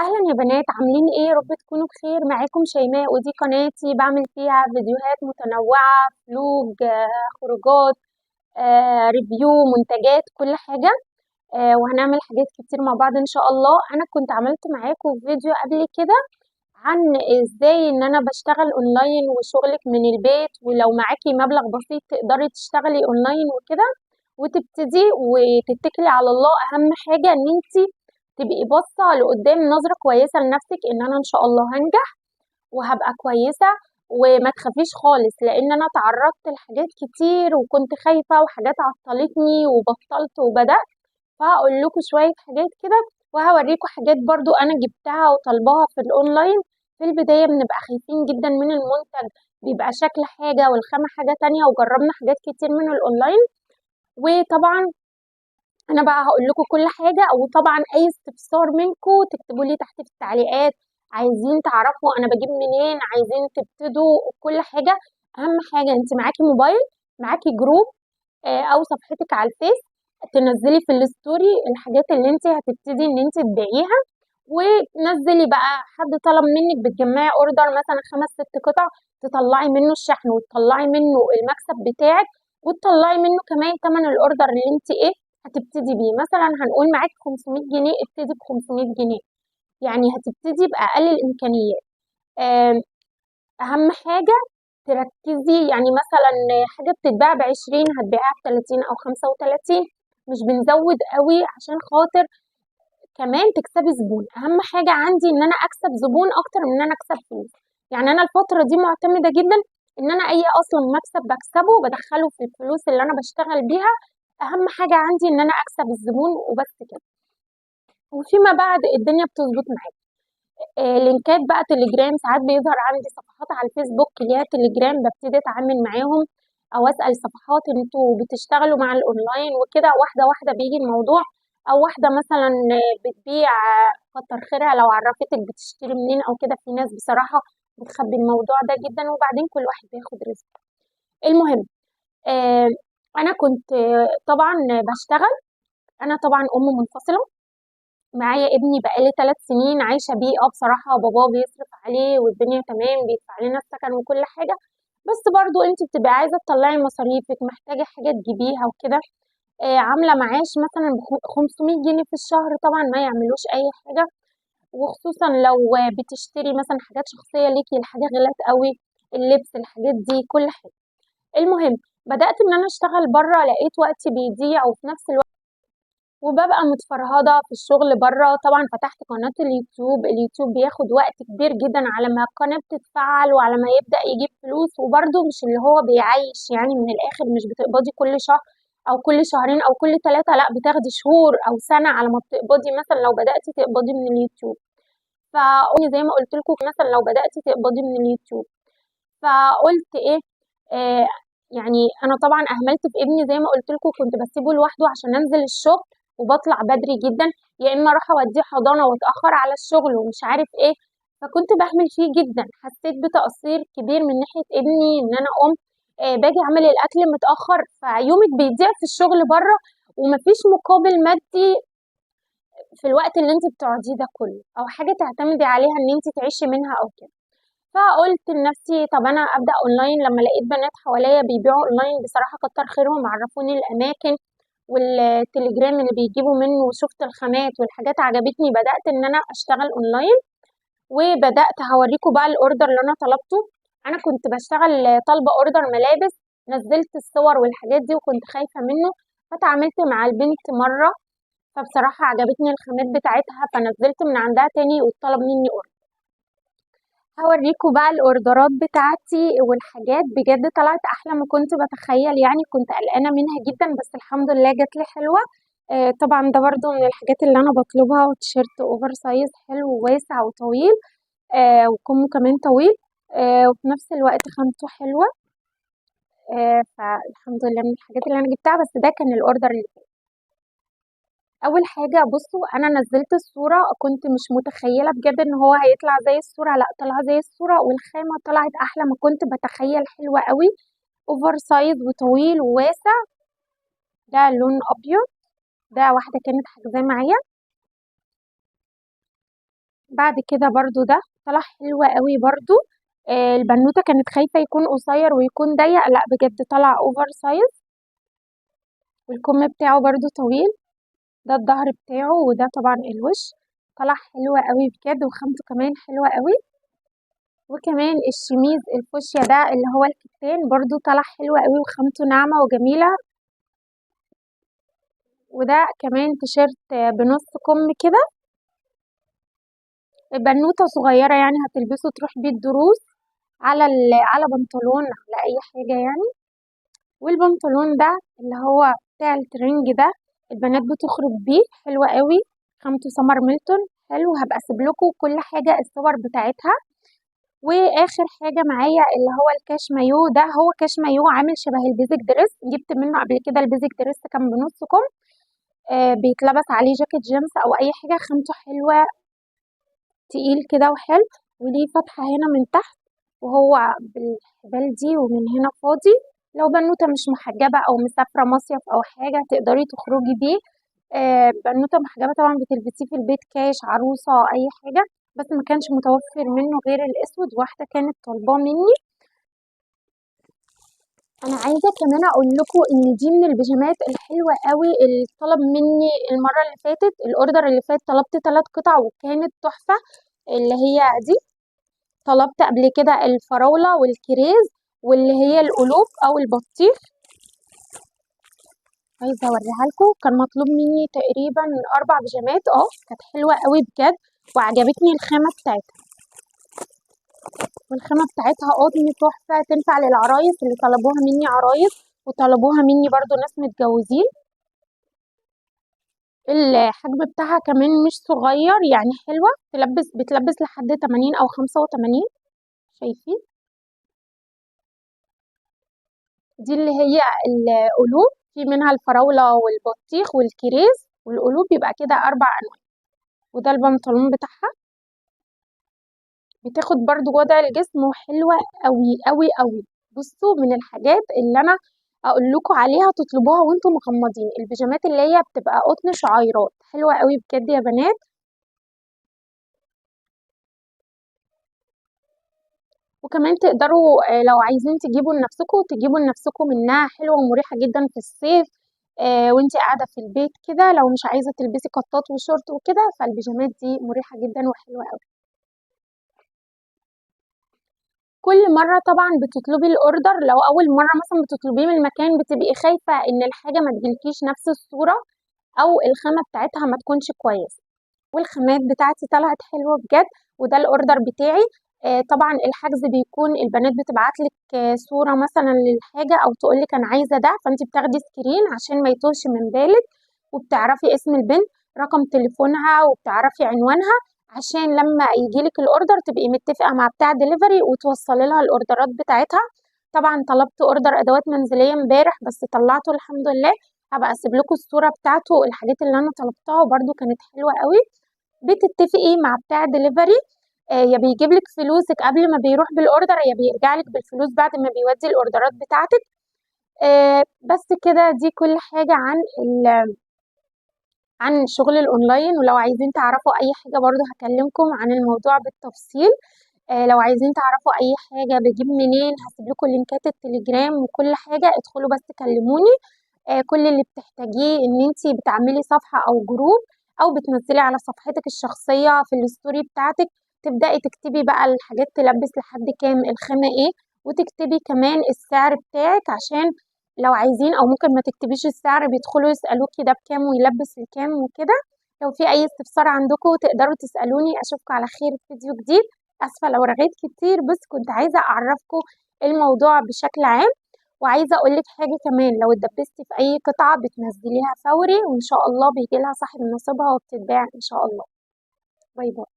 اهلا يا بنات، عاملين ايه؟ يا رب تكونوا بخير. معاكم شيماء ودي قناتي بعمل فيها فيديوهات متنوعة، vlog، خروجات، review منتجات، كل حاجة. وهنعمل حاجات كتير مع بعض ان شاء الله. انا كنت عملت معاكم فيديو قبل كده عن ازاي ان انا بشتغل اونلاين وشغلك من البيت، ولو معاكي مبلغ بسيط تقدري تشتغلي اونلاين وكده وتبتدي وتتكلي على الله. اهم حاجة ان انتي تبقي باصة لقدام، نظرة كويسة لنفسك ان انا ان شاء الله هنجح وهبقى كويسة، وما تخافيش خالص، لان انا تعرضت لحاجات كتير وكنت خايفة وحاجات عطلتني وبطلت وبدأت. فهقول لكم شوية حاجات كده وهوريكم حاجات برضو انا جبتها وطالباها في الاونلاين. في البداية بنبقى خايفين جدا من المنتج، بيبقى شكل حاجة والخامة حاجة تانية، وجربنا حاجات كتير من الاونلاين. وطبعا انا بقى هقول لكم كل حاجة، وطبعا اي استفسار منكم تكتبوا لي تحت في التعليقات، عايزين تعرفوا انا بجيب منين، عايزين تبتدوا كل حاجة. اهم حاجة انت معاكي موبايل، معاكي group، او صفحتك على الفيس، تنزلي في ال story الحاجات اللي انت هتبتدي ان انت تبيعيها، وتنزلي بقى حد طلب منك بتجمعي order مثلا 5 6 قطع، تطلعي منه الشحن وتطلعي منه المكسب بتاعك، وتطلعي منه كمان تمن ال order اللي انت هتبتدي بيه. مثلا هنقول معاكي 500 جنيه، ابتدي ب 500 جنيه، يعني هتبتدي بأقل الإمكانيات. أهم حاجة تركزي، يعني مثلا حاجة بتتباع ب20 هتبيعها ب30 أو 35، مش بنزود قوي عشان خاطر كمان تكسبي زبون. أهم حاجة عندي إن أنا أكسب زبون أكتر من إن أنا أكسب فلوس. يعني أنا الفترة دي معتمدة جدا إن أنا أي أصلا مكسب بكسبه بدخله في الفلوس اللي أنا بشتغل بيها. أهم حاجة عندي إن أنا أكسب الزبون وبس كده، وفيما بعد الدنيا بتظبط معايا. لينكات بقى تليجرام، ساعات بيظهر عندي صفحات على الفيسبوك ليها تليجرام، ببتدي اتعامل معاهم او اسال صفحات انتوا بتشتغلوا مع الاونلاين وكده، واحدة واحدة بيجي الموضوع. او واحدة مثلا بتبيع، كتر خيرها لو عرفتك بتشتري منين او كده. في ناس بصراحة بتخبي الموضوع ده جدا، وبعدين كل واحد بياخد رزقه. المهم، انا كنت طبعا بشتغل، انا طبعا ام منفصلة، معايا ابني بقالي 3 سنين عايشة بيه. بصراحة باباه بيصرف عليه والدنيا تمام، بيدفع لنا السكن وكل حاجة، بس برضو انت بتبقي عايزة تطلعي مصاريفك، محتاجة حاجة تجيبيها وكده. عاملة معاش مثلا 500 جنيه في الشهر، طبعا ما يعملوش اي حاجة، وخصوصا لو بتشتري مثلا حاجات شخصية ليكي، الحاجة غلت قوي، اللبس، الحاجات دي كل حاجة. المهم بدأت ان انا اشتغل بره، لقيت وقتي بيضيع وفي نفس الوقت وببقى متفرهدة في الشغل بره. طبعا فتحت قناة اليوتيوب، اليوتيوب بياخد وقت كبير جدا على ما القناة بتتفعل وعلى ما يبدأ يجيب فلوس، وبرده مش اللي هو بيعيش، يعني من الآخر مش بتقبضي كل شهر أو كل شهرين أو كل 3، لا بتاخدي شهور أو سنة على ما بتقبضي مثلا لو بدأتي تقبضي من اليوتيوب. فقولي زي ما قلت لكم مثلا لو بدأتي تقبضي من اليوتيوب. فقلت إيه، يعني أنا طبعا أهملت في ابني زي ما قلت لكم، كنت بسيبه لوحده عشان أنزل الشغل وبطلع بدري جدا، يا اما اروح اوديه حضانة واتاخر على الشغل ومش عارف ايه، فكنت بهمل فيه جدا. حسيت بتقصير كبير من ناحية ابني، ان انا ام، باجي اعمل الاكل متاخر، فيومك بيضيع في الشغل بره ومفيش مقابل مادي في الوقت اللي انت بتقعديه ده كله، او حاجة تعتمدي عليها ان انت تعيشي منها او كده. فقلت لنفسي طب انا ابدا اونلاين. لما لقيت بنات حواليا بيبيعوا اونلاين بصراحة كتر خيرهم، عرفوني الاماكن والتليجرام اللي بيجيبوا منه، وشفت الخامات والحاجات عجبتني، بدأت ان انا اشتغل اونلاين. وبدأت هوريكم بقى ال order اللي انا طلبته. انا كنت بشتغل طالبة order ملابس، نزلت الصور والحاجات دي وكنت خايفة منه، فتعاملت مع البنت مرة فبصراحة عجبتني الخامات بتاعتها، فنزلت من عندها تاني واتطلب مني order. هوريكم بقى الاوردرات بتاعتي والحاجات، بجد طلعت احلى ما كنت بتخيل، يعني كنت قلقانة منها جدا بس الحمد لله جات لي حلوة. طبعا ده برضو من الحاجات اللي انا بطلبها، وتيشيرت oversize حلو وواسع وطويل، وكمه كمان طويل، وفي نفس الوقت خامته حلوة. فالحمد لله من الحاجات اللي انا جبتها. بس ده كان ال order اللي فات. اول حاجة بصوا، انا نزلت الصورة كنت مش متخيله بجد ان هو هيطلع زي الصورة، لا طلع زي الصورة، والخامه طلعت احلى ما كنت بتخيل، حلوة قوي، oversize وطويل وواسع. ده لون ابيض، ده واحدة كانت حاجزاه معايا. بعد كده برضو ده طلع حلو قوي برضو. البنوتة كانت خايفة يكون قصير ويكون ضيق، لا بجد طلع over size، والكم بتاعه برضو طويل. ده الظهر بتاعه وده طبعا الوش، طلع حلو قوي بجد، وخامته كمان حلوة قوي. وكمان الشميز الفوشيا ده اللي هو الكتان برضو طلع حلو قوي وخامته ناعمة وجميلة. وده كمان تيشيرت بنص كم كده، بنوتة صغيرة يعني هتلبسه تروح بيه الدروس، على بنطلون على أي حاجة يعني. والبنطلون ده اللي هو بتاع الترنج ده البنات بتخرج بيه، حلو قوي، خامته سمر ميلتون، حلو. هبقى اسيب لكم كل حاجة الصور بتاعتها. واخر حاجة معايا اللي هو الكاش مايو ده، هو كاش مايو عامل شبه ال basic dress، جبت منه قبل كده ال basic dress كان بنص كم، بيتلبس عليه جاكيت جينز او اي حاجة، خامته حلوة تقيل كده وحلو، وليه فتحة هنا من تحت وهو بالحبال دي، ومن هنا فاضي. لو بنوتة مش محجبة أو مسافرة مصيف أو حاجة تقدري تخرجي بيه. بنوتة محجبة طبعا بتلبسيه في البيت كاش، عروسة، أي حاجة، بس ما كانش متوفر منه غير الأسود، واحدة كانت طالباه مني. أنا عايزة كمان أقول لكم إن دي من البيجامات الحلوة قوي اللي طلب مني المرة اللي فاتت، الأوردر اللي فات طلبت 3 قطع وكانت تحفة، اللي هي دي. طلبت قبل كده الفراولة والكريز واللي هي القلوب أو البطيخ، عايزة أوريها لكم. كان مطلوب مني تقريبا 4 بيجامات، كانت حلوة قوي بجد وعجبتني الخامة بتاعتها، والخامة بتاعتها قطن تحفة، تنفع للعرايس اللي طلبوها مني عرايس، وطلبوها مني برضو ناس متجوزين. الحجم بتاعها كمان مش صغير يعني، حلوة، بتلبس لحد 80 أو 85. شايفين دي اللي هي القلوب، في منها الفراولة والبطيخ والكريز والقلوب، يبقى كده 4 أنواع. وده البنطلون بتاعها، بتاخد برضو وضع الجسم وحلوة قوي قوي قوي. بصوا من الحاجات اللي أنا أقول لكم عليها تطلبوها وانتم مغمضين، البيجامات اللي هي بتبقى قطن شعيرات، حلوة قوي بجد يا بنات. وكمان تقدروا، لو عايزين تجيبوا لنفسكم تجيبوا لنفسكم منها، حلوة ومريحة جدا في الصيف، وانتي قاعدة في البيت كده، لو مش عايزة تلبسي قطات وشورت وكده، فالبيجامات دي مريحة جدا وحلوة قوي. كل مرة طبعا بتطلبي الاوردر، لو اول مرة مثلا بتطلبيه من المكان بتبقي خايفة ان الحاجة ما تجيلكيش نفس الصورة او الخامة بتاعتها ما تكونش كويسة، والخامات بتاعتي طلعت حلوة بجد. وده الاوردر بتاعي. طبعا الحجز بيكون البنات بتبعتلك، صورة مثلا للحاجة او تقولك انا عايزة ده، فانت بتاخدي screen عشان ما يتوهش من بالك، وبتعرفي اسم البنت، رقم تليفونها، وبتعرفي عنوانها، عشان لما يجيلك الاوردر تبقي متفقة مع بتاع دليفري وتوصلي لها الاوردرات بتاعتها. طبعا طلبت order ادوات منزلية امبارح بس طلعته الحمد لله، هبقى اسيب لكم الصورة بتاعته، الحاجات اللي انا طلبتها وبرده كانت حلوة قوي. بتتفقي مع بتاع دليفري، يا بيجيب لك فلوسك قبل ما بيروح بالاوردر، يا بيرجع لك بالفلوس بعد ما بيودي الاوردرات بتاعتك. بس كده، دي كل حاجة عن شغل الاونلاين. ولو عايزين تعرفوا اي حاجة برضو هكلمكم عن الموضوع بالتفصيل. لو عايزين تعرفوا اي حاجة بجيب منين هسيب لكم لينكات التليجرام وكل حاجة، ادخلوا بس كلموني. كل اللي بتحتاجيه ان انتي بتعملي صفحة او group، او بتنزلي على صفحتك الشخصية في ال story بتاعتك، تبدأي تكتبي بقى الحاجات تلبس لحد كام، الخامة ايه، وتكتبي كمان السعر بتاعك عشان لو عايزين، او ممكن ما تكتبيش السعر، بيدخلوا يسألوكي ده بكام ويلبس لكام وكده. لو في اي استفسار عندكم تقدروا تسألوني. اشوفكم على خير في فيديو جديد. اسفة لو رغيت كتير، بس كنت عايزة اعرفكم الموضوع بشكل عام. وعايزة اقولك حاجة كمان، لو اتدبستي في اي قطعة بتنزليها فوري، وان شاء الله بيجيلها صاحب نصيبها وبتتباع ان شاء الله. bye bye.